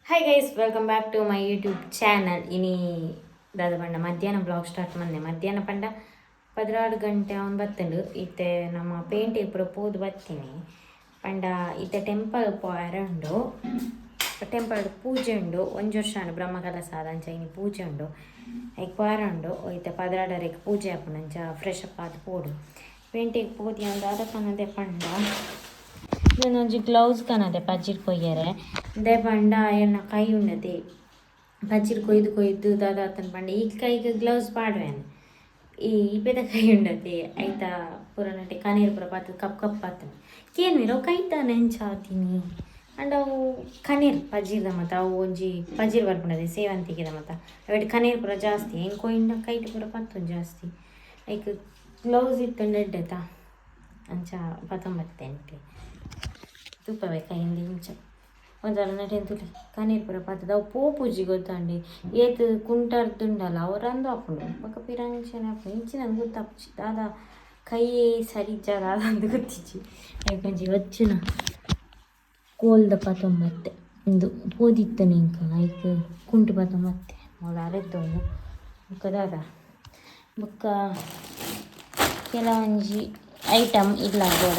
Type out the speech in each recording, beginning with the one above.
Hi guys, welcome back to my YouTube channel. ಇನಿ ದಾದ ಪಂಡ ಮಧ್ಯಾಹ್ನ ಬ್ಲಾಗ್ ಸ್ಟಾರ್ಟ್ ಮಂದೆ. ಮಧ್ಯಾಹ್ನ ಪಂಡ 12 ಗಂಟೆ ಅವನು ಬತ್ತಂಡು. ಇತ್ತೆ ನಮ್ಮ ಪೇಂಟೆ ಪೂರ ಪೋದು ಬತ್ತೀನಿ. ಪಂಡ ಇತ್ತೆ ಟೆಂಪಲ್ ಪೋಯರ ಉಂಡು. ಟೆಂಪಲ್ ಪೂಜೆ ಉಂಡು. ಒಂಜಿ ವರ್ಷ ಉಂಡು ಬ್ರಹ್ಮಕಲಶ ಆದ್, ಅಂಚ ಇನಿ ಪೂಜೆ ಉಂಡು. ಐಕ್ ಪೋಯರ ಉಂಡು. ಇತ್ತೆ 12ರೆಗ್ ಪೂಜೆ ಆಪುಂಡು. ಅಂಚ ಫ್ರೆಶ್ ಅಪ್ ಆದ್ ಪೋಡು. ಪೇಂಟೆಗ್ ಪೋದಿ ಅಂದ್ ದಾದ ಕನದೆ ಪಂಡ, ಒಂಜಿ ಗ್ಲೌಸ್ ಕನದೆ ಪಜ್ಜಿರ್ ಕೊಯ್ಯರೆ. ದೆ ಪಂಡ ಎನ್ನ ಕೈ ಉಂಡತೆ, ಪಜ್ಜಿರ್ ಕೊಯ್ದು ಕೊಯ್ದು ದಾದ ಆತನ್ ಪಂಡ, ಈ ಕೈಗೆ ಗ್ಲೌಸ್ ಪಾಡುವೇನು, ಈ ಇಪೆದ ಕೈ ಉಂಡತೆ, ಐತ ಪೂರ ನಟೆ ಕನೀರ್ ಪೂರ ಪಾತ್ ಕಪ್ ಕಪ್ ಆತನ. ಕೇನ್ವಿರೋ ಕೈತಾನೆ ಎಂಚ ಆತೀನಿ ಅಂಡ ಅವು ಕನೀರ್ ಪಜೀರ್ದ ಮತ್ತ ಅವು ಒಂಜಿ ಪಜೀರ್ ಬರ್ಪುಂಡದೆ ಸೇವಂತಿಗೆದ ಮತ್ತ ಅವೆಟ್ ಕನೀರ್ ಪೂರ ಜಾಸ್ತಿ ಹೆಂಗೆ ಕೊಯ್ಂಡ ಕೈಟ್ ಪೂರ ಪತ್ತೊಂದು ಜಾಸ್ತಿ. ಐಕ್ ಗ್ಲೌಸ್ ಇತ್ತುಂಡ ಎಡ್ಡೆತ, ಅಂಚ ಪತ್ತೊಂಬತ್ತೆಂಟು ತೂಪವೆ ಕೈಯಿಂದ ಇಂಚ ಒಂಜರ ನಟೆನ್ ತುಲಿ ಕನೀರ್ ಪೂರ ಪತ್ತದ. ಅವು ಪೋಪುಜಿ ಗೊತ್ತಂಡಿ. ಏತ್ ಕುಂಟರ್ದುಂಡಲ್ಲ ಅವು ರಂದು ಆಪುಂಡು. ಬೊಕ ಪಿರ ಅಂಚನೆ ಆಪುಂಡು. ಇಂಚಿನ ಗೊತ್ತಾಪುಜಿ ದಾದ ಕೈಯೇ ಸರಿಜ್ಜ ದಾದ ಅಂದ್ ಗೊತ್ತಿಜ್ಜಿ. ಐಕ್ ಒಂಜಿ వచ్చిನ ಕೋಲ್ದ ಪತ್ತೊಂಬತ್ತೆ. ಇಂದು ಪೋದಿತ್ತನೆ ಇಂಕ ಐಕ್ ಕುಂಟು ಪತ್ತೊಂಬತ್ತೆ. ಮೂಲು ಅರೆದ್ದೊಂದು. ಬೊಕ್ಕ ದಾದ, ಬೊಕ್ಕ ಕೆಲವೊಂಜಿ ಐಟಮ್ ಇಲ್ಲ ಬೋಡ.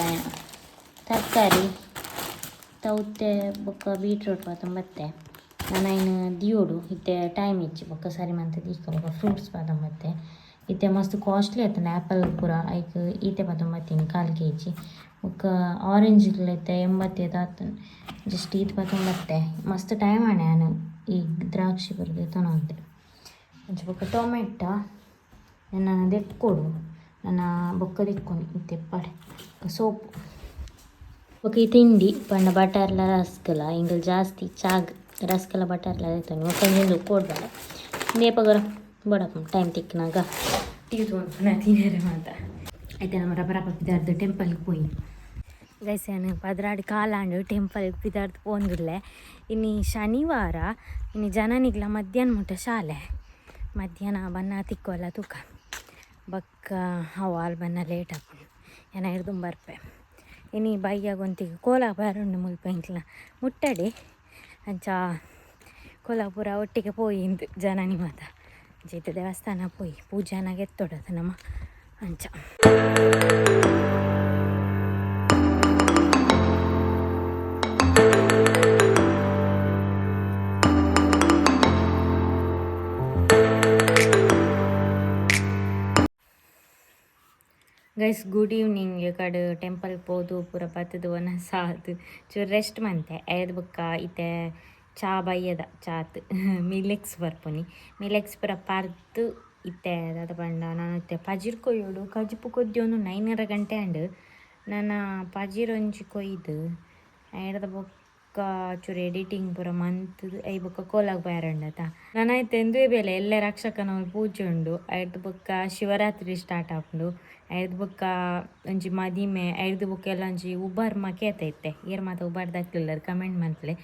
ತರಕಾರಿ, ತೌತೆ ಬೊಕ್ಕ ಬೀಟ್ರೂಟ್ ಪತ್ತೊಂಬತ್ತೆ. ನಾನು ಐನ್ ದಿಯೋಡು, ಇತ್ತೆ ಟೈಮ್ ಇಜ್ಜಿ, ಬೊಕ್ಕ ಸರಿ ಮಂತ್ ದೀಕ. ಬೊಕ್ಕ ಫ್ರೂಟ್ಸ್ ಪತ್ತೊಂಬತ್ತೆ. ಇತ್ತೆ ಮಸ್ತ್ ಕಾಸ್ಟ್ಲಿ ಆತಂಡ ಆ್ಯಪಲ್ ಪೂರ. ಐಕ್ ಈತೆ ಪತ್ತೊಂಬತ್ತೀನಿ ಕಾಲು ಕೆ ಜಿ. ಬೊಕ್ಕ ಆರೆಂಜ್ ಇತ್ತೆ 85 ಆತಂಡ್. ಜಸ್ಟ್ ಈತ್ ಪತ್ತೊಂಬತ್ತೆ. ಮಸ್ತ್ ಟೈಮ್ ಆಂಡ್ ಯಾನ್ ಈ ದ್ರಾಕ್ಷಿ ಪೂರ ದೆತೊನಂತೆ. ಅಂಚ ಬೊಕ್ಕ ಟೊಮೆಟೊ ನನ್ನ ದೆಕ್ಕೊಡು, ನನ್ನ ಬೊಕ್ಕ ದೆಕ್ಕೊನಿ, ಇತ್ತೆ ಪಡೆ. ಸೋಪು. ಬೊಕ್ಕ ಈ ತಿಂಡಿ ಪಂಡ ಬಟರ್ಲ ರಸ್ಕಲ. ಇಂಗಲ್ ಜಾಸ್ತಿ ಚಾಗ್ ರಸ್ಕಲ ಬಟರ್ಲ ದೆತ್ತೊನಿ. ಬೊಕ್ಕ ಒಂಜೊಂದು ಕೊಡ್ಬೇಡ ನೇಪಗರ ಬೋಡಪ್ಪ. ಟೈಮ್ ತಿಕ್ಕಿನಾಗ ಟಿ ತಗೊಂಡು ತಿನ್ನರೆ ಮಾತ. ಐತೆ ನಮ್ಮ ರಬ ರಬ ಪಿದಾರ್ದು ಟೆಂಪಲ್ಗೆ ಪೋಯಿ. ಗೈಸ್, ಯಾನ್ 12 ಕಾಲಾಂಡು ಟೆಂಪಲ್ ಪಿದಾರ್ದು ಪೋಂದುಲ್ಲೆ. ಇನಿ ಶನಿವಾರ. ಇನಿ ಜನನಿಗ್ಲ ಮಧ್ಯಾಹ್ನ ಮುಟ್ಟ ಶಾಲೆ. ಮಧ್ಯಾಹ್ನ ಬನ್ನ ತಿಕ್ಕೋಲ್ಲ ತೂಕ. ಬೊಕ್ಕ ಅವು ಆಲ್ ಬನ್ನ ಲೇಟ್ ಆಪುಂಡು. ಯಾನ್ ಐರ್ದುಂ ಬರ್ಪೆ. ಇನಿ ಬಯ್ಯಾಗ ಒಂತಿಗೆ ಕೋಲ ಬಾರುಂಡು ಮುಲ್ಪ ಎಂಕ್ಲ ಮುಟ್ಟಡೆ. ಅಂಚ ಕೋಲಾಪುರ ಒಟ್ಟಿಗೆ ಪೋಯಿಂದು ಜನನಿ ಮಾತ. ಅಂಚ ಇತ್ತೆ ದೇವಸ್ಥಾನ ಪೋಯಿ ಪೂಜಾನಾಗ ಎತ್ತೊಡದು ನಮ್ಮ ಅಂಚ. Guys, good evening. ಕಡೆ ಟೆಂಪಲ್ ಪೋದು ಪೂರ ಬತ್ತದು ಒನಸಾದ್ ಚೂರು ರೆಸ್ಟ್ ಮಂತೆ. ಐದು ಬೊಕ್ಕ ಇತ್ತೆ ಚಾ, ಬಯ್ಯದ ಚಾತ್ ಮಿಲೆಕ್ಸ್ ಬರ್ಪುನಿ. ಮಿಲೆಕ್ಸ್ ಪೂರ ಪರ್ದು ಇತ್ತೆ ದಾದ ಪಂಡ, ನಾನು ಇತ್ತೆ ಪಜಿರ್ ಕೊಯ್ಯೋಡು. ಕಜಿಪು ಕೊದ್ಯೊಂದು 9.30 ಗಂಟೆ ಆಂಡ್. ನನ ಪಜಿರ್ ಒಂಜಿ ಕೊಯ್ದು, ಐಡ್ದ ಬೊಕ್ಕ ಚೂರು ಎಡಿಟಿಂಗ್ ಪೂರ ಮಂತುದು, I ಬೊಕ್ಕ ಕೋಲಾಗ್ ಪೋಯೆರೆ ನನ. ಇತ್ತೆ ಎಂದುವೆ ಬೇಲೆ ಎಲ್ಲೆ ರಕ್ಷಕನ ಪೂಜೆ ಉಂಡು. ಐಡ್ದ್ ಬೊಕ್ಕ ಶಿವರಾತ್ರಿ ಸ್ಟಾರ್ಟ್ ಆಪುಂಡು. ಐಡ್ದ್ ಬೊಕ್ಕ ಒಂಜಿ ಮದಿಮೆ. ಐಡ್ದ್ ಬೊಕ್ಕ ಎಲ್ಲ ಒಂಜಿ ಉಬಾರ್ ಮಕೇತ ಇತ್ತೆ. ಏರ್ ಮಾತ ಉಬಾರ್ ದಕ್ಲುಲ್ಲೆರ್ ಕಮೆಂಟ್ ಮನ್ಪುಲೆ.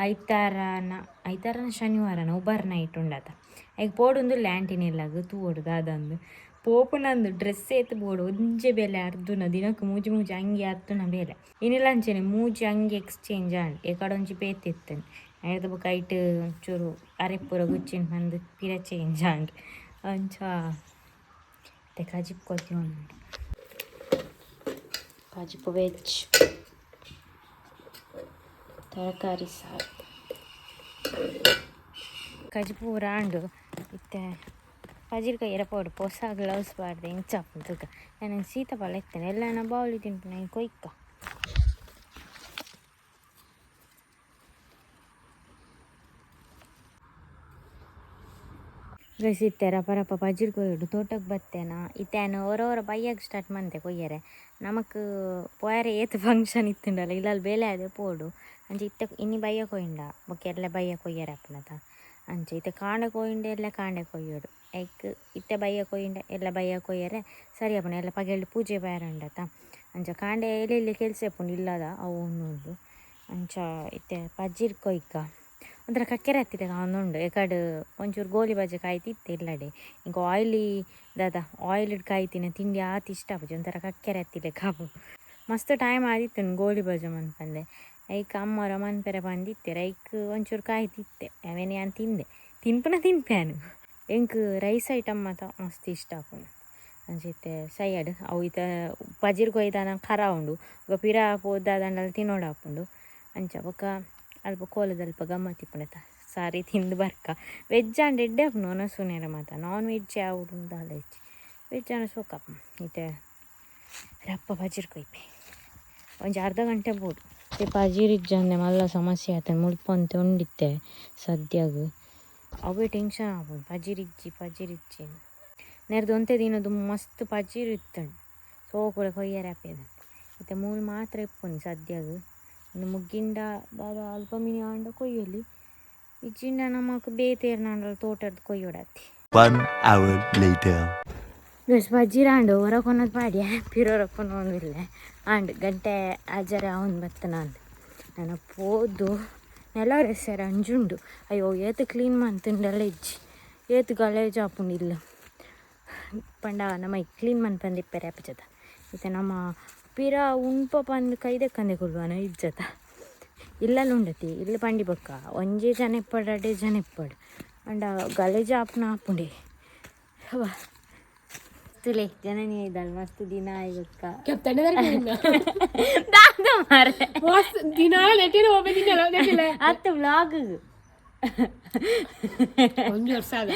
ಐತಾರನ ಐತಾರನ ಶನಿವಾರನ ಉಬಾರ್ ನೈಟ್ ಉಂಡತ. ಐಕ್ ಪೋಡುಂದುಲ್ಲೆ ಆಂಟಿನ ಇಲ್ಲಗ್. ತೂವೊಡು ದಾದಂದು. ಪೋಪುನಂದು ಡ್ರೆಸ್ ಏತ್ ಬೋಡು. ಒಂಜೆ ಬೇಲೆ ಅರ್ದುನ, ದಿನಕ್ಕೆ ಮೂಜಿ ಮೂಜಿ ಅಂಗಿ ಅರ್ದುನ ಬೇಲೆ. ಇನಿಲ ಅಂಚೆನೆ ಮೂಜಿ ಅಂಗಿ ಎಕ್ಸ್ಚೇಂಜ್ ಆಂಡ್. ಎಕಡೆ ಒಂಜಿ ಬೇತೆ ಇತ್ತು. ಐಡ್ದ್ ಬೊಕ್ಕ ಐಟ್ ಚೂರು ಅರೆಪೂರ ಗುಚ್ಚಿನ ಪಂದ್ ಪಿರ ಚೇಂಜ್ ಆಂಡ್. ಅಂಚ ಇತ್ತೆ ಕಜಿಪು ಕೊದ್ಯೊಂದುಂಡು. ಕಜಿಪು ವೆಜ್, ತರಕಾರಿ ಸಾರು. ಕಜಿಪು ಪೂರ ಆಂಡು. ಇತ್ತೆ ಪಜಿರ್ ಕೊಯ್ಯೆರೆ ಪೋಡು. ಪೊಸ ಗ್ಲೌಸ್ ಪಾಡ್ದೆ. ಎಂಚ ಆಪುಂಡು ತೂಕ. ಯಾನ್ ಸೀತಾಫಲ ಇತ್ತೇನೆ ಎಲ್ಲ ಬಾವಲಿ ತಿನ್ಪುನ ಕೊಯ್ಕ. ಗೈಸ್, ಇತ್ತೆ ರಪ ರಪ ಪಜಿರ್ ಕೊಯ್ಯೋಡು. ತೋಟಕ್ಕೆ ಬತ್ತೇನಾ. ಇತ್ತೆ ಯಾನ್ ಒರ ಒರ ಬಯ್ಯಾಗ ಸ್ಟಾರ್ಟ್ ಮಂತೆ ಕೊಯ್ಯರೆ. ನಮಕ್ ಪೋಯರೆ ಏತ್ ಫಂಕ್ಷನ್ ಇತ್ತುಂಡಲ್ಲ ಇಲ್ಲಲ್ಲಿ ಬೇಲೆ ಆದೆ ಪೋಡು. ಅಂಚ ಇತ್ತೆ ಇನಿ ಬಯ್ಯ ಕೊಯ್ಂಡ ಬೊಕ್ಕ ಎಲ್ಲೆ ಬಯ್ಯ ಕೊಯ್ಯರೆ ಆಪುಂಡತ. ಅಂಚ ಇತ್ತೆ ಕಾಂಡೆ ಕೊಯ್ಂಡ ಎಲ್ಲೆ ಕಾಂಡೆ ಕೊಯ್ಯೋಡು. ಐಕ್ ಇತ್ತೆ ಬಯ್ಯ ಕೊಯ್ಂಡ ಎಲ್ಲೆ ಬಯ್ಯ ಕೊಯ್ಯರೆ ಸರಿ ಆಪುಂಡು. ಎಲ್ಲ ಪಗೆಲ್ಡ್ ಪೂಜೆ ಪೋಯರೆ ಉಂಡತ. ಅಂಚ ಕಾಂಡೆ ಎಲ್ಲಿ ಎಲ್ಲಿ ಕೆಲಸ ಇಪ್ಪುಂಡು ಇಲ್ಲದ ಅವು ಉಂಡು. ಅಂಚ ಇತ್ತೆ ಪಜಿರ್ ಕೊಯ್ಕ. ಒಂಥರ ಕಕ್ಕೆರೆ ಹತ್ತಿರ ಉಂಡು. ಎಕಡ್ ಒಂಚೂರು ಗೋಲಿ ಬಜೆ ಕಾಯ್ತಿತ್ತು ಇಲ್ಲಡೆ. ಇಂಕ ಆಯ್ಲಿ ದಾದ ಆಯಿಲ್ಡ್ ಕಾಯ್ತಿನ ತಿಂಡಿ ಆತ್ ಇಷ್ಟ ಆಪುಜಿ. ಒಂಥರ ಕಕ್ಕೆರೆ ಹತ್ತಿಲೆ ಕಾಪು. ಮಸ್ತ್ ಟೈಮ್ ಆದಿತ್ತು ಗೋಲಿ ಬಜೆ ಮನ್ಪಂದೆ. ಐಕ್ ಅಮ್ಮರ ಮನ್ಪೆರೆ ಬಂದಿತ್ತೆ ಐಕ್ ಒಂಚೂರು ಕಾಯಿ ತಿತ್ತೆ ಅವೇನು ಯಾನ್ ತಿಂದೆ ತಿನ್ಪುನ ತಿನ್ಪೇನು ಎಂಕ್ ರೈಸ್ ಐಟಮ್ ಮಾತ ಮಸ್ತ್ ಇಷ್ಟ ಆಪುಂಡು ಅಂಚಿತ್ತೆ ಸೈಯಡ್ ಅವು ಇತ್ತ ಪಜಿರ್ ಕೊಯ್ದಾನ ಖರ ಉಂಡು ಬೊಕ ಪಿರ ಪೋದಾದಂಡಲ ತಿನ್ನೋಡು ಆಪುಂಡು ಅಂಚ ಬೊಕ ಅಲ್ಪ ಕೋಲದಲ್ಪ ಗಮ್ಮತ್ ಇಪ್ಪುಂಡತ ಸಾರಿ ತಿಂದು ಬರ್ಕ ವೆಜ್ ಆಂಡ ಎಡ್ಡೆ ಆಪುಂಡು ಒನಸುನೇರ ಮಾತ ನಾನ್ ವೆಜ್ ಆವೊಡು ದಾಲ ಇಜ್ಜಿ ವೆಜ್ ಆಂಡ ಸೋಕಪ್ಪ ಇತ್ತೆ ರಪ್ಪ ಪಜಿರ್ ಕೊಯ್ಪೆ ಒಂಜಿ ಅರ್ಧ ಗಂಟೆ ಬೋಡು ಪಜಿರ್ ಇಜ್ಜಂದೆ ಮಲ್ಲ ಸಮಸ್ಯೆ ಆತ ಮುಲ್ಪ ಒಂತೆ ಉಂಡಿತ್ತೆ ಸದ್ಯಗ್ ಅವೇ ಟೆನ್ಷನ್ ಆಪುಂಡು ಪಜಿರಿಜ್ಜಿ ಪಜಿರಿಜ್ಜಿ ನೆರ್ದು ಒಂತೆ ದಿನದು ಮಸ್ತ್ ಪಜಿರ್ ಇತ್ತುಂಡು ಸೋಕುಡೆ ಕೊಯ್ಯರೆ ಆಪೇದ ಇತ್ತೆ ಮೂಲು ಮಾತ್ರ ಇಪ್ಪುನಿ ಸದ್ಯಗ್ ಇನ್ನು ಮುಗ್ಗಿಂಡ ದಾದ ಅಲ್ಪ ಮಿನಿ ಆಂಡ ಕೊಯ್ಯೊಲಿ ಇಜ್ಜಿಂಡ ನಮಕ್ ಬೇತೇರ್ನಾಂಡಲ ತೋಟದ ಕೊಯ್ಯೊಡಾತಿ. 1 hour later. Bus ಪಜಿರಾಂಡು ಹೊರ ಕೊನದ ಪಾಡ್ಯ ಪಿರೋರ ಕೊನೊಂದಿಲ್ಲ ಆಂಡ್ ಗಂಟೆ ಅಜರ ಅವನು ಬತ್ತನಾಂದ್ ನನ್ನ ಪೋದು ನೆಲ ರೆಸರ ಅಂಜುಂಡು. ಅಯ್ಯೋ ಏತ್ ಕ್ಲೀನ್ ಮಂತುಂಡಲ ಇಜ್ಜಿ ಏತ್ ಗಲೇಜ್ ಆಪುಂಡು ಇಲ್ಲ ಪಂಡ ನಮ್ಮ ಕ್ಲೀನ್ ಮನ್ಪಂದಿಪ್ಪೆರೆ ಅಪ್ಪಜದ ಇತ್ತೆ ನಮ್ಮ ಪಿರ ಉಂಪ ಪಂದ್ ಕೈದಕ್ಕಂದೆ ಕೊಲ್ವನ ಇಜ್ಜತ ಇಲ್ಲಲ್ಲಿ ಉಂಡತಿ ಇಲ್ಲಿ ಪಂಡಿ ಬೊಕ್ಕ ಒಂಜೇ ಜನ ಇಪ್ಪಡು ರಡ್ಡೆ ಜನ ಇಪ್ಪಡು ಅಂಡ ಗಲೇಜ್ ಆಪುನ ಆಪುಂಡೆ ಅವ ತುಲೆ ಜನನಿ ಇದ್ದಾಳೆ ಮಸ್ತ್ ದಿನ ಆಯ್ಬೊಕ್ಕ ದಾದ ಮಾರ್ರೆ. ದಿನಾಲ ನೆಟ್ಟಿನ ಒಬ್ಬ ದಿನ ನೆಟ್ಟಿಲ್ಲ. ಅತ್ತ ವ್ಲಾಗ್. ಒಂದು ವರ್ಷ ಆದ.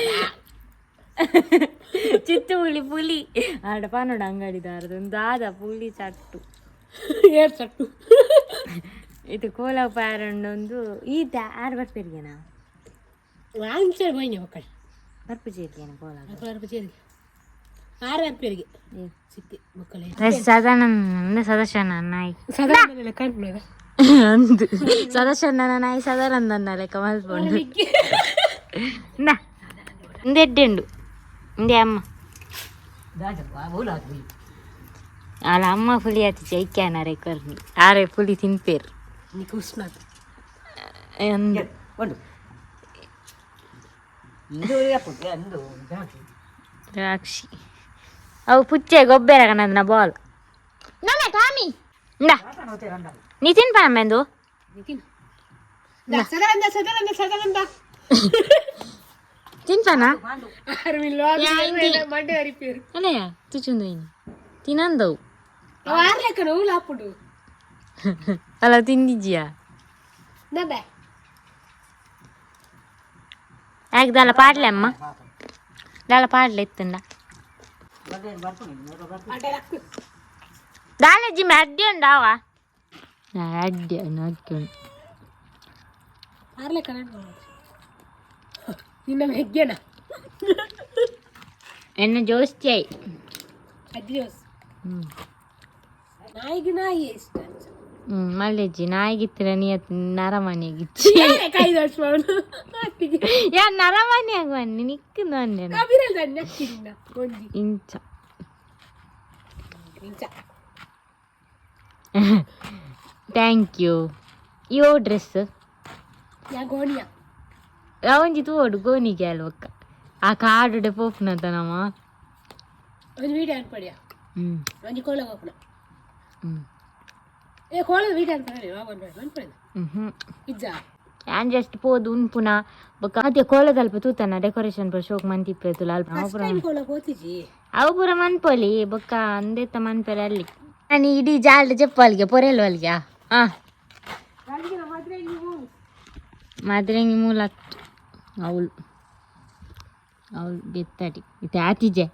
ಚಿತ್ತು ಪುಲಿ ಪುಲಿ ಆಡ ಪಾನೋಡ ಅಂಗಡಿದಾರದು ದಾದ ಪುಲಿ ಚಟ್ಟು. ಏರ್ ಚಟ್ಟು. ಇದು ಕೋಲ ಪ್ಯಾರಂಡೊಂದು ಈತ ಆರು ಬರ್ಪೆರಿಗೆನಾ? ಆಂಚೆ ಹೋಯ್ನೆ ಮಕ್ಕಳು. ಬರ್ಪುಜೇರಿಗೆನ ಕೋಲ? ಬರ್ಪುಜೇರಿಗೆ ಆರು ಬರ್ಪೇರಿಗೆ ಸಿಕ್ಕಿ ಮಕ್ಕಳೇ. ಸದಾನಂದ ಸದಾಶನ ನಾಯಿ. ಸದಾ ಕಾಣ್ಪುಣದ. ಅಂದು ಸದಾಶನ ನಾಯಿ ಸದಾನಂದನ ಲೆಕ್ಕ ಮಲ್ಪುಂಡು. ಇಂದಾ ಇಂದು ಎಡ್ಡೆ ಉಂಡು ಇಂದೆ ಅಮ್ಮ ಅಲ್ಲ ಅಮ್ಮ ಪುಲಿ ಆತಿ ಜೈಕ್ಯಾನರೆ ಕೊರ್ನಿ ಆರೆ ಪುಲಿ ತಿನ್ಪೇರು. ನಿಕ್ ಉಷ್ಣಾತ್. ಅಂದು ದ್ರಾಕ್ಷಿ ಅವು ಪುಚ್ಚೆ ಗೊಬ್ಬರ ಕಣದ ಬಾಲ್ ನಮ್ಮ ಟಾಮಿ ಇಂದಾ ನೀ ತಿನ್ಪ ನಮ್ಮೆಂದು. ನಿತಿನ್ ಸದಾನಂದ ಸದಾನಂದ ಸದಾನಂದ. ತಿನ್ಪನಾ? ಆರು ಮಿಲ್ಲು ಮಂಡೆ ಅರಿಪೇರು. ಅಲ್ಲಯ್ಯ ತುಚುಂದು ಇನಿ ತಿನಂದವು. ಅವ ಆರು ಲೆಕ್ಕ ನೋವು ಲಾಪುಂಡು. ಅಲ್ಲ ತಿಂದಿಜ್ಜಿಯಾ? ನಬೆ. ಯಾಕೆ ದಾಲ ಪಾಡ್ಲೆ ಅಮ್ಮ ದಾಲ ಪಾಡ್ಲೆ ಇತ್ತಂಡ ದಾಲ ಜಿಮ್ಮೆ ಅಡ್ಡಿ ಉಂಡಾವ ಅಡ್ಡಿ ಅಡ್ಡಿ. ಆರು ಲೆಕ್ಕ ನಿನ್ನ ಮೆಗ್ಗೆನ. ಎನ್ನ ಜೋಸ್ತಿ ಆಯ್. ಅಜ್ಜಿ ಜೋಸ್. ನಾಯಿಗೆ ನಾಯಿ ಇಷ್ಟ. ಹ್ಞೂ ಮಲ್ಲೆಜ್ಜಿ ನಾಯಿಗಿತ್ತಿರ ನಿಯತ್ ನರಮನೆಗಿಚ್ಚಿ. ಕೈ ದರ್ಶನ ಅತ್ತಿಗೆ. ಯಾ ನರಮನೆ ಆಗುವನ್ನಿ ನಿಕ್ಕು ಅಂದೆ. ಕಬಿರಲ್ ನಕ್ಕಿನ ಒಂಜಿ. ಇಂಚ. ಇಂಚ. Thank you ಯೋ ಡ್ರೆಸ್. ಯಾ ಗೋಣಿಯ. ಒಂಜಿ ತೋಡು ಗೋನಿಗೆ ಅಲ್ವಕ್ಕ ಆ ಕಾಡುಡೆ ಪೋಪುನತ ನಮ್ಮ. ಒಂಜಿ ವೀಡಿಯೋ ಅನ್ಪಡಿಯ. ಹ್ಞೂ. ಒಂಜಿ ಕೋಲ ಹೋಪುನ. ಹ್ಞೂ. ಏ ಕೋಲದ ವೀಡಿಯೋ ಅನ್ಪಡಿ ಅನ್ಪಡಿ. ಹ್ಞೂ. ಇಜ್ಜಾ. ಯಾನ್ ಜಸ್ಟ್ ಪೋದು ಉನ್ಪುನ ಬೊಕ್ಕ ಅದೇ ಕೋಲದಲ್ಪ ತೂತನ ಡೆಕೋರೇಷನ್ ಪೂರ ಶೋಕ್ ಮಂತಿಪ್ಪೆ ತುಲ ಅಲ್ಪ. ಫಸ್ಟ್ ಟೈಮ್ ಕೋಲ ಪೋತಿಜಿ. ಅವು ಪೂರ ಮನ್ಪೊಲಿ ಬೊಕ್ಕ ಅಂದೆತ್ತ ಮನ್ಪೆರೆ ಅಲ್ಲಿ ನಾನು ಇಡೀ ಜಾಲ್ಡ್ ಜಪ್ಪಲ್ಗೆ ಪೊರೆಲ್ ಅಲ್ಗೆ ಹಾಂ ಮಾದ್ರೆಂಗಿ ಮೂಲ ಅವಳು ಅವಳು ಬೆತ್ತಡಿ ಇತ್ತೆ ಆತಿಜೆ.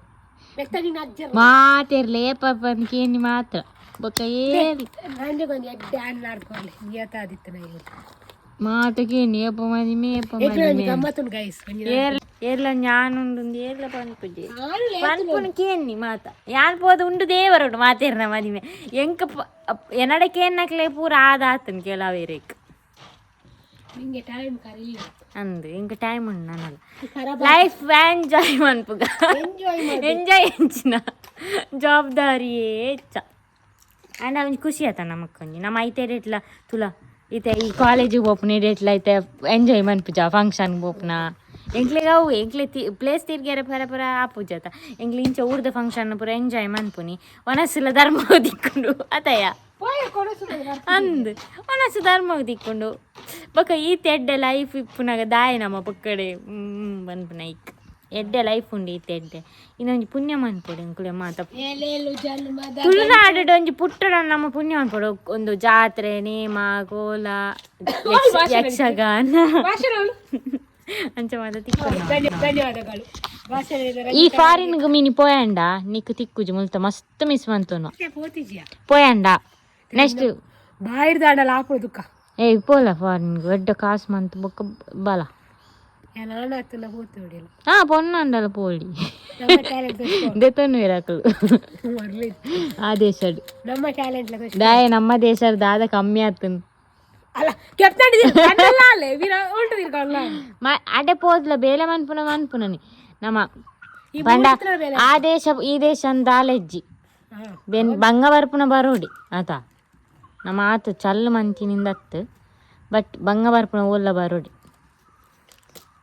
ಬೆತ್ತಡಿ ಅಜ್ಜ. ಮಾತೆರ್ಲೆ ಏಪ ಕೇನಿ ಮಾತ್ರ ಬೊಕ್ಕ ಏರಿ. ನಂಜೆ ಒಂಜಿ ಎಡ್ಡೆ ಅನ್ನ ಆಡ್ಕೊರ್ಲಿ ನಿಯತ ಆದಿತ್ತು ನಾ ಇಲ್ಲಿ. ಮಾತ ಕೇನಿ ಏಪ ಮದಿಮೆ ಏಪ ಏಕ್ಲೆ ಒಂಜಿ ಮದಿಮೆ. ಗಮ್ಮತ್ತುಂಡು ಗೈಸ್ ಒಂಜಿ. ಏರ್ಲ ಏರ್ಲ ಜ್ಞಾನ ಉಂಡು ಏರ್ಲ ಪನ್ಪುಜೆ ಪನ್ಪುನು ಕೇನ್ನಿ ಮಾತ ಯಾನ್ ಪೋದು ಉಂಡು ದೇವರುಡು ಮಾತೇರ್ನ ಮದಿಮೆ ಎಂಕ ಎನ್ನಡ ಕೇನ್ನಕ್ಲೆ ಪೂರ ಆದಾತನ್ ಕೆಲವೇರೇಕ್. ನಿಂಗೆ ಟೈಮ್ ಕರಿ. ಅಂದು ಎಂಕ ಟೈಮ್ ಉಂಡು ನನ್ನಲ್ಲ. ಖರಾಬ್. ಲೈಫ್ ಎಂಜಾಯ್ ಮನ್ಪುಗ. ಎಂಜಾಯ್. ಎಂಜಾಯ್ ಎಂಚಿನ ಜವಾಬ್ದಾರಿಯೇ ಹೆಚ್ಚ ಆಂಡ ಒಂಜಿ ಖುಷಿ ಆತ ನಮಕ್ಕೊಂಜಿ ನಮ್ಮ ಐತೆ ರೇಟ್ಲ ತುಲ ಇತ್ತೆ ಈ ಕಾಲೇಜಿಗೆ ಪೋಪುನ ರೇಟ್ಲ ಐತೆ ಎಂಜಾಯ್ ಮನ್ಪುಜ ಫಂಕ್ಷನ್ ಪೋಪುನ ಎಂಕ್ಲೆಗ್ ಅವು ಎಂಕ್ಲೆ ತಿ ಪ್ಲೇಸ್ ತಿರ್ಗ್ಯಾರ ಪರ ಪರ ಆಪುಜತ. ಎಂಕ್ಲೆ ಇಂಚ ಊರ್ದ ಫಂಕ್ಷನ್ ಪೂರ ಎಂಜಾಯ್ ಮನ್ಪುನಿ. ವನಸುಲ ಧರ್ಮ ದಿಕ್ಕೊಂಡು ಅತಯ. ಪೋಯ ಕೊಡಸು. ಅಂದ್ ವನಸು ಧರ್ಮ ದಿಕ್ಕೊಂಡು ಬೊಕ ಈತ ಎಡ್ಡೆ ಲೈಫ್ ಇಪ್ಪುನಾಗ ದಾಯ ನಮ್ಮ ಪಕ್ಕಡೆ ಪನ್ಪುನ ಇಕ್ ಎಡ್ಡೆ ಲೈಫ್ ಉಂಡು ಈತ ಎಡ್ಡೆ. ಇನ್ನೊಂಜಿ ಪುಣ್ಯ ಮನ್ಪೊಡು ಎಂಕುಲೆ ಮಾತ. ಏಲೇಲು ಜನ್ಮದ ತುಳುನಾಡು ಒಂಜಿ ಪುಟ್ಟಡ ನಮ್ಮ ಪುಣ್ಯ ಮನ್ಪೊಡು. ಒಂದು ಜಾತ್ರೆ, ನೇಮ, ಕೋಲ, ಯಕ್ಷಗಾನ. ಭಾಷಣ. ಅಂಚ ಮಾತ ತಿಕ್ಕೊಂಡು. ಧನ್ಯವಾದಗಳು ಭಾಷಣ. ಈ ಫಾರಿನ್ ಮಿನಿ ಪೋಯಂಡ ನಿಕ್ ತಿಕ್ಕುಜು ಮುಲ್ತ ಮಸ್ತ್ ಮಿಸ್ ಮಂತುನು. ಪೋತಿಜಿಯಾ? ಪೋಯಂಡ ನೆಕ್ಸ್ಟ್. ಬಾಯಿರ್ದ ಆಡಲ್ಲ ಆಪುಡು ದುಃಖ. ಏಯ್, ಪೋಲ ಫಾರಿನ್, ಎಡ್ಡ ಕಾಸು ಮಂತ್ ಬೊಕ್ಕ ಬಲ. ನಾನು ಆತನ ಪೋತು ಹೊಡಿಯಲ್ಲ. ಹಾ, ಪೊನ್ನಂಡಲ ಪೋಲಿ. ನಮ್ಮ ಟ್ಯಾಲೆಂಟ್. ದೆತೊನ್ನು ಇರಕಲು ಆ ದೇಶಡ್. ನಮ್ಮ ಟ್ಯಾಲೆಂಟ್. ದಾಯ ನಮ್ಮ ದೇಶ ದಾದ ಕಮ್ಮಿ ಆತನ್. ಅಲ್ಲ, ಕೆಪ್ತಾಡಿ ಅಲ್ಲೇ ವೀರ ಉಂಟು ತಿರ್ಗಲ್ಲ. ಅಡೆ ಪೋದ್ಲ ಬೇಲೆ ಮನ್ಪುನ ಮನ್ಪುನನಿ ನಮ್ಮ ಈ ಪಂಡ. ಮೂರ್ತಿನ ಬೇಲೆ. ಆ ದೇಶ ಈ ದೇಶ ಅಂದಾಲೆಜ್ಜಿ ಬೆನ್ ಬಂಗ ಬರ್ಪುನ ಬರೋಡಿ ಆತ. ನಮ್ಮ ಆತ ಚಲ್ಲು ಮಂತಿನಿಂದ ಅತ್ತು, ಬಟ್ ಬಂಗ ಬರ್ಪುನ ಓಲ್ಲ ಬರೋಡಿ.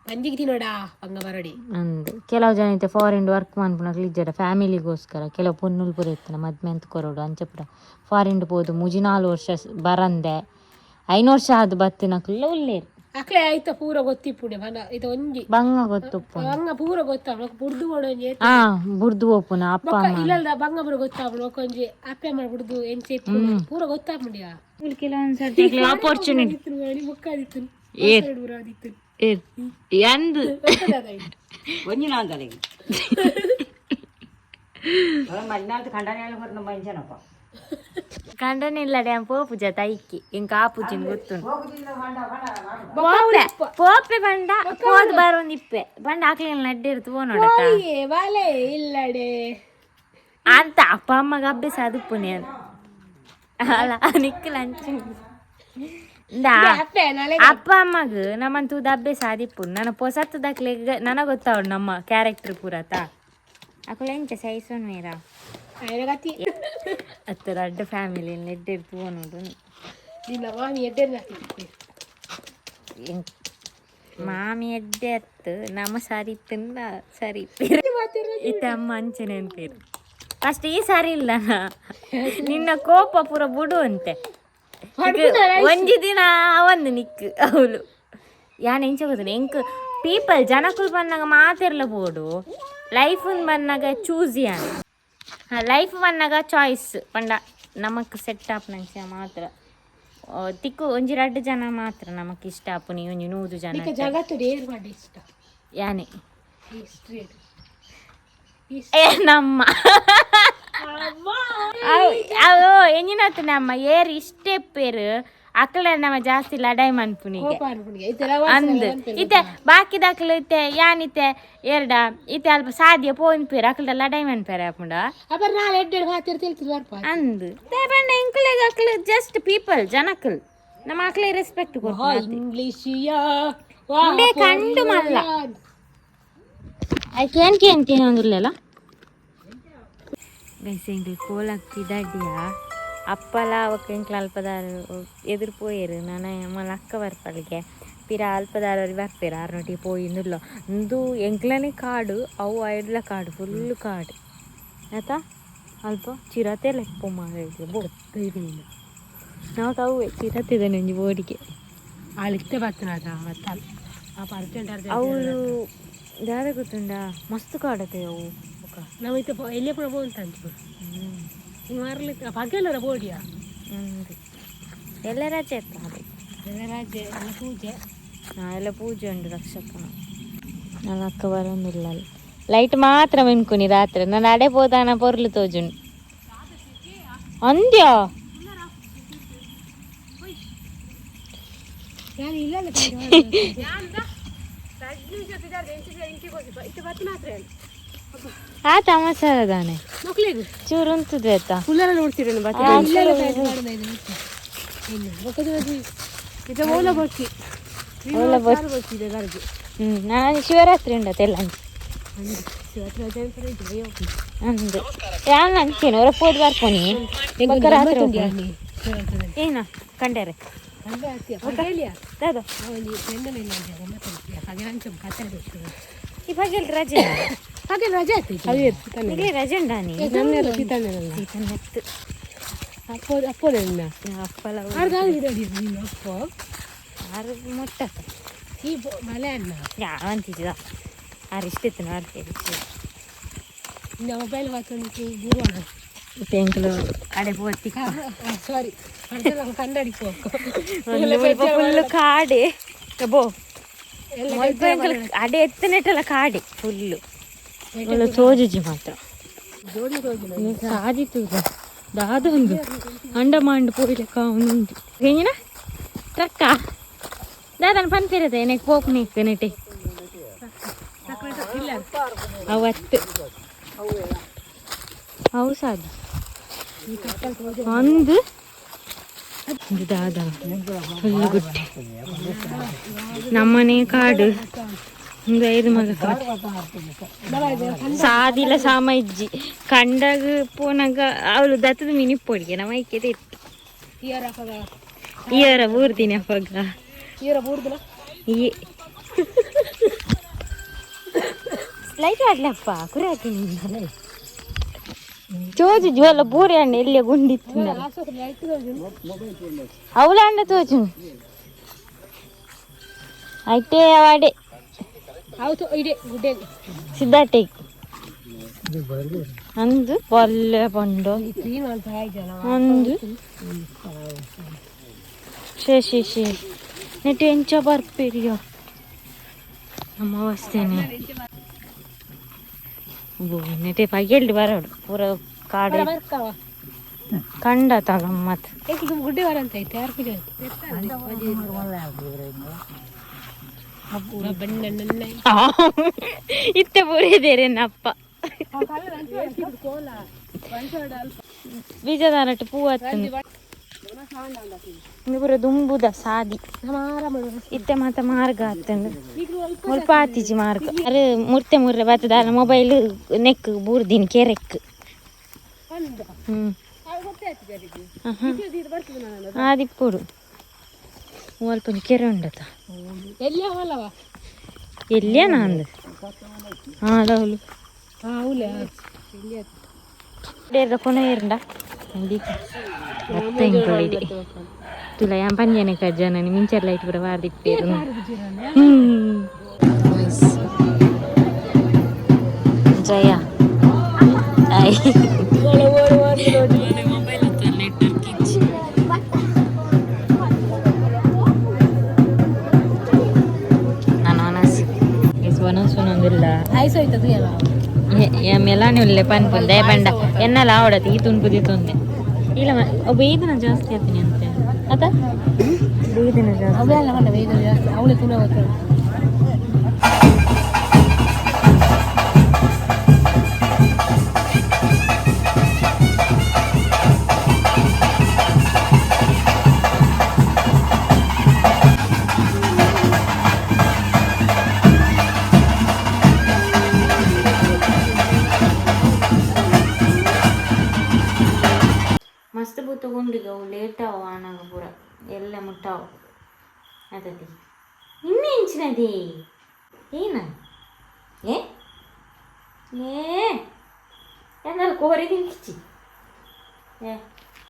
ಮಂದಿಗೆ ತಿನ್ನೋಡ ಬಂಗ ಬರೋಡಿ. ಅಂದ್ ಕೆಲವು ಜನ ಇತ್ತೆ ಫಾರಿನ್ ವರ್ಕ್ ಮನ್ಪುನಕ್ಲು ಇಜ್ಜಡ ಫ್ಯಾಮಿಲಿಗೋಸ್ಕರ. ಕೆಲವು ಪೊನ್ನುಲು ಪೂರ ಇತ್ತನ ಮದ್ಮೆ ಅಂತ ಕೊರೋಡು ಅಂಚ ಪೂರ ಫಾರಿನ್ ಪೋದು ಮುಜಿ 4 ವರ್ಷ ಬರಂದೆ 5 ವರ್ಷ ಆದ್ ಬತ್ತಿನಕ್ಲೆಲ್ಲ ಉಲ್ಲೇರು. ಅಕ್ಲೆ ಆಯ್ತ ಪೂರ ಗೊತ್ತಿಪ್ಪುಡೆ ಮನ ಇದು ಒಂಜಿ. ಬಂಗ ಗೊತ್ತುಪ್ಪು. ಬಂಗ ಪೂರ ಗೊತ್ತಾವಣ ಬುಡ್ದು ಒಂಜಿ. ಹಾ, ಬುಡ್ದು ಪೋಪುನ ಅಪ್ಪ ಬೊಕ್ಕ ಅಮ್ಮ. ಇಲ್ಲಲ್ದ ಬಂಗ ಪೂರ ಗೊತ್ತಾವಣ ಒಂಜಿ ಅಪ್ಪೆ ಅಮ್ಮ ಬುಡ್ದು ಎಂಚೆ ಇಪ್ಪುಡು ಪೂರ ಗೊತ್ತಾಪುಂಡಿಯಾ. ಕೆಲವೊಂದ್ಸರ್ತಿ ಆಪರ್ಚುನಿಟಿ. ಬೊಕ್ಕ ಆದಿತ್ತು. ಏರ್. ಪೂರ ಆದಿತ್ತು. ಎಂದ್? ಒಂಜಿನಾಂದಲೆಗೆ ಮಲ್ನಾಳ್ದು ಖಂಡನೆ ಮಂಚನಪ್ಪ. ಕಂಡನಿಲ್ಲ ಡ್ಯಾಮ್ ಪೋಪುಜ ತೈಕಿ ಎಂಕ ಆಪುಜಿನ್ ಗೊತ್ತುಂಟು. ಪೋಪೆ ಪೋಪೆ ಬಂಡ ಪೋದ್ ಬರೋಂದು ಇಪ್ಪೆ ಬಂಡ ಆಕ್ಲಿಲ್ಲ ನಡ್ಡಿರ್ತು ಪೋ ನೋಡತ್ತ. ವಾಲೆ ಇಲ್ಲಡೆ. ಅಂತ ಅಪ್ಪ ಅಮ್ಮಗ ಅಭ್ಯಾಸ ಅದು ನಾನು ಅಲ್ಲ ನಿಕ್ಕಲ ಅಂಚು ಅಪ್ಪೆ ನಾಳೆ. ಅಪ್ಪ ಅಮ್ಮಗ ನಮ್ಮಂತೂದ ಅಭ್ಯಾಸ ಆದಿಪ್ಪು. ನನ್ನ ಪೊಸತ್ತು ದಾಖಲೆ ನನಗೆ ಗೊತ್ತಾವಡು ನಮ್ಮ ಕ್ಯಾರೆಕ್ಟರ್ ಪೂರತ ಅಕುಲ ಎಂಚ ಸೈಸೋನ್ ಮೇರ. ಆಯ್ನ ಗತಿ. ಅತ್ತ ದೊಡ್ಡ ಫ್ಯಾಮಿಲಿ ನೆಡ್ಡಿರ್ತು ನೋಡು. ನಿನ್ನ ಮಾಮಿ ಎಡ್ಡೆ. ಮಾಮಿ ಎಡ್ಡೆ ಅತ್ತು, ನಮ್ಮ ಸರಿ ತಿಂದ ಸರಿ ಇತ್ತ ಅಮ್ಮ ಅಂಚನೆ ಅನ್ಪೇರು ಫಸ್ಟ್. ಈ ಸಾರಿ ಇಲ್ಲ, ನಿನ್ನ ಕೋಪ ಪೂರ ಬುಡು ಅಂತೆ. ಒಂಜಿ ದಿನ ಒಂದು ನಿಕ್ ಅವಳು ಯಾನ್ ಎಂಚ ಗೊತ್ತುಂಡು. ಎಂಕ್ ಪೀಪಲ್ ಜನಕುಲು ಬಂದಾಗ ಮಾತೆರ್ಲ ಬೋಡು. ಲೈಫ್ ಬಂದಾಗ ಚೂಸ್ ಯಾನ್. ಲೈಫ್ ಬಂದಾಗ ಚಾಯ್ಸ್ ಪಂಡ ನಮಕ್ ಸೆಟ್ ಆಪುನಂಚ ಮಾತ್ರ. ತಿಕ್ಕು ಒಂಜಿ ರಡ್ಡ್ ಜನ ಮಾತ್ರ ನಮಕ್ ಇಷ್ಟ ಆಪುನಿ, ಒಂಜಿ 100 ಜನ. ಜಗತ್ತು ಏರ್ ಮಾಡಿ ಇಷ್ಟ. ಯಾನೆ? ಈ ಸ್ಟ್ರೀಟ್. ಏ ನಮ್ಮ ಅವು ಎಂಜಿನತ್ತು ನಮ್ಮ ಏರ್ ಇಷ್ಟೇ ಪೇರು ಅಕ್ಲ ನಮ್ಮ ಜಾಸ್ತಿ ಲಡಾಯಿ ಮನ್ಪುನಿಗೆ. ಕೋಪ ಅನ್ಪುಣಿಗೆ ಇದೆಲ್ಲ. ಅಂದ್ ಇತ್ತೆ ಬಾಕಿದಕ್ಲು ಇತ್ತೆ ಯಾನಿತ್ತೆ ಎರಡ ಇತ್ತೆ ಅಲ್ಪ ಸಾಧ್ಯ ಪೋನ್ ಪೇರು ಅಕ್ಲ ಲಡಾಯಿ ಮನ್ಪೇರೆ ಅಪ್ಪುಂಡ. ಅಪ್ಪ ನಾಳೆ ಎಡ್ಡೆಡ್ ಮಾತಿರ್ ತಿಳ್ತಿದ್ ಬರ್ಪ. ಅಂದ್ ಬಣ್ಣ ಇಂಕ್ಲೆಗ್ ಅಕ್ಲು ಜಸ್ಟ್ ಪೀಪಲ್, ಜನಕಲ್ ನಮ್ಮ ಅಕ್ಲೆ ರೆಸ್ಪೆಕ್ಟ್ ಕೊಡ್ತಾರೆ. ಇಂಗ್ಲಿಷಿಯಾ. ಉಂಡೆ ಕಂಡು ಮಲ್ಲ ಐಕೆ ಏನ್ ಕೇನ್ ಒಂದಿಲ್ಲಲ್ಲ ಗೈಸ್. ಎಂಕ್ಲು ಕೋಲಾಗ್ತಿದ್ದಡ್ಡಿಯ ಅಪ್ಪಲ ಅವಕ್ಕೆ ಎಂಕ್ಲು ಅಲ್ಪದಾರ ಎದುರು ಪೋಯೆರು. ನನ ಮಲ್ಲ ಅಕ್ಕ ಬರ್ಪಳಿಗೆ ಪಿರ ಅಲ್ಪದಾರವ್ರಿಗೆ ಬರ್ಪೇರು. ಆರ್ನೊಟ್ಟಿಗೆ ಪೋಯಿಂದುಲ್ಲ ಇಂದು ಎಂಕ್ಲನೆ ಕಾಡು ಅವು ಐಡ್ಲ ಕಾಡು, ಫುಲ್ ಕಾಡು ಆಯ್ತಾ. ಅಲ್ಪ ಚಿರತೆ ಲೆಪ್ಪು ಮಾರ ಬೋ ನಾವು ತಾವು ಚಿರತೆ ಒಂಜಿ ಬೋಡಿಗೆ. ಆಳಿತ್ತೆ ಬರ್ತನದ ಮತ್ತ ಪಾಪ ಅರ್ಜೆಂಟ್ ಅರ್ಜೆಂಟ್. ಅವರು ದಾದ ಗೊತ್ತುಂಡ, ಮಸ್ತ್ ಕಾಡತೆ ಅವು ಬೊಕ. ನಾವು ಇತ್ತೆ ಎಲ್ಲಿ ಪೂರ ಪೋಂತ ಅಂಚು ಮಾರ್ಲಿಕ್ಕೆ ಪಗೆಲ್ಲರ ಬೋಡಿಯಾ. ಅಂದು ಎಲ್ಲ ರಜೆ ಇರ್ತಾರೆ. ಎಲ್ಲ ರಾಜೆ ಎಲ್ಲ ಪೂಜೆ. ಹಾಂ, ಎಲ್ಲ ಪೂಜೆ ಉಂಟು ರಕ್ಷಕನ. ನನ್ನ ಅಕ್ಕ ಬರೋದಿಲ್ಲ. ಲೈಟ್ ಮಾತ್ರ ಮಿನ್ಕುನಿ ರಾತ್ರಿ. ನಾನು ಅಡೆ ಪೋದಾನ ಪೊರ್ಲು ತೋಜುಂಡು ಅಂದ್ಯಾ. ನಾನು ಇಲ್ಲ. ಆ ತಮಾಷೆ ದಾನೆ. ಮಕ್ಳಿಗೆ ಚೂರು ಉಂತುದು ಆಯ್ತಾ. ಫುಲ್ಲೆಲ್ಲ ನೋಡ್ತೀರೇನು? ಇದು ಓಲ ಬೊಕ್ಕಿ. ಓಲ ಬೊಕ್ಕಿ ಇದೆ ದಾರಿಗೆ. ಹ್ಞೂ, ನಾನು ಶಿವರಾತ್ರಿ ಉಂಡತ್ತೆ ಎಲ್ಲ ಅಂದು ಯಾನ್ ಅಂಚೇನು ಹೊರ ಪೋದು ಬರ್ಪೋನಿ ಬೊಕ್ಕ ರಾತ್ರಿ ಹೋಗ್ಬೋದು. ಏನ ಕಂಡೇರೆ? ದಾದ? ಈ ಪಗೆಲ್ ರಜೆ. ಹಾಗೆ ರಜೆ ಆಯ್ತು. ಇಲ್ಲಿ ರಜೆ ಉಂಡಾನಿ. ಅಪ್ಪೋ ಅಪ್ಪೋನೆ. ಅಪ್ಪಲ. ಅಪ್ಪ. ಆರು ಮೊಟ್ಟ. ಈ ಮಲೆ ಅನ್ನ. ಯಾವಂತಿದ್ದ ಆರು ಇಷ್ಟಿತ್ತು ನೋಡ್ತೇವೆ. ಮೊಬೈಲ್ ಹಾಕೊಂಡು ಗುರುವಾರ. ಎಂಕಲು ಅಡೆ ಪೋತಿ. ಸಾರಿ, ಕನ್ನಡಿ. ಫುಲ್ ಕಾಡೆ ಬೋ. ಮುಲ್ಪ ಎಂಕಲು ಅಡೆ ಎತ್ತನೆಟ್ಟಲ್ಲ ಕಾಡೆ ಫುಲ್ಲು. ಒಳ್ಳೆ ತೋಜುಜಿ ಮಾತ್ರ ಸಾದಿತ್ತು ದಾದ ಒಂದು ಅಂಡಮಾಂಡ್ ಪೋಯ್ಲೆಕ್ಕ ಉಂಡು ಎಂಜಿನ ಟ್ರಕ್ಕ ದಾದನ ಪನ್ಪಿರದೆ ನೆಕ್ ಪೋಪ್ ನೆಕ್ ನೆಟೆ ಅವತ್ತು ಅವು ಸಾದಿ ಒಂದು ಇದು ದಾದ ಫುಲ್ ಗುಡ್ಡೆ. ನಮ್ಮನೆ ಕಾಡು ಒಂದು ಐದು ಮಗ ಕಾಡು ಸಾದಿಲ ಸಾಮ ಇಜ್ಜಿ. ಕಂಡಾಗ ಪೋನಾಗ ಅವಳು ದತ್ತದ ಮಿನಿ ಪೊಡಿಗೆ ನಮ್ಮ ಐಕ್ಯತೆ ಇತ್ತು. ಇಯರ ಊರ್ದಿನಿ ಅಪ್ಪಗ. ಈ ಲೈಟ್ ಆಡ್ಲಪ್ಪ ಕುರಿ ಹಾಕಿ ಚೋಜು ಜ್ವಲ ಬೂರೆ ಅಣ್ಣ ಎಲ್ಲಿಯ ಗುಂಡಿತ್ತು ಅವಳ ಅಣ್ಣ ತೋಜು అయితే ವಾಡೆ. ಹೌದು, ಇದೆ ಗುಡ್ಡೆ. ಸಿದ್ಧಾಟೆ ಅಂದು ಪೊಲ್ಲೆ ಪಂಡು ಅಂದು ಶೇ ಶೇ ಶೇ ನೆಟ್ ಎಂಚ ಬರ್ಪಿರಿಯೋ ನಮ್ಮ ಅವಸ್ಥೆನೆ. ನೆಟೆ ಪಗೆಲ್ಡ್ ಬರೋಡು ಪೂರ ಕಾಡು ಕಂಡ ತಗಮ್ಮತ್. ಗುಡ್ಡೆ ಬರಂತ ಐತೆ ಯಾರು. ಇತ್ತೆ ಪೂರ ಬೀಜದಾರಟ್ಟು ಪೂ ಹತ್ತುಂಡು. ಇಂದು ಪೂರ ದುಂಬುದ ಸಾದಿ. ಇತ್ತೆ ಮಾತ ಮಾರ್ಗ ಆತಂಡು. ಮುಲ್ಪ ಆತಿಜಿ ಮಾರ್ಗ. ಅರೆ ಮುರ್ತೆ ಮುರ್ರೆ ಬತ್ತದ ಮೊಬೈಲ್ ನೆಕ್ ಬೂರ್ದಿನಿ ಕೆರೆಕ್. ಹ್ಮ್ ಆದಿಪ್ಪುಡು ಅಲ್ಪ ಒಂಜಿ ಕೆರೆ ಉಂಡತ. ಎಲ್ಲಿಯ ನಂದು ಹಾಂ ಲವ್ಲು ಕೊನೆ ಏರ್ಂಡ ಬತ್ತ ಇಂಕೊಳಿದೆ ತುಲ ಯಾನ್ ಪಂಜನೆ ಕಜ್ಜನ ಮಿಂಚರ್ ಲೈಟ್ ಪೂರ ವಾರ್ದಿಪ್ಪೇರು. ಜಯ ಆಯ್ ನಾನು ಒನಸ್ ಒನಸ್ ಒಂದಿಲ್ಲ. ಐಸ್ ಹೋಯ್ತದ. ಮೆಲಾನೆ ಉಲ್ಲೆ ಪನ್ಪುಂದೆ ದಯ ಬಂಡ ಎನ್ನಲ ಆವಡತಿ ಈ ತುಣುಪು ದಿತ್ತೊಂದೆ ಇಲ್ಲ. ಒಬ್ಬ ಈ ದಿನ ಜಾಸ್ತಿ ಆತೀನಿ ಅಂತೆ ಅತ ಈ ದಿನ ಜಾಸ್ತಿ. ಅವೆಲ್ಲ ಜಾಸ್ತಿ ಅವಳೆ ತುನ. ಮಸ್ತ್ ಬೂತ ಗುಂಡಿಗೆ ಅವು ಲೇಟ್ ಅವು ಆನಾಗ ಪೂರ ಎಲ್ಲ ಮುಟ್ಟಾವು ಅದದಿ. ಇನ್ನು ಇಂಚಿನದಿ ಏನ ಏ ಏ ಎಂದಾಲ ಕೋರಿ ತಿಂಕಿಚ್ಚಿ ಏ.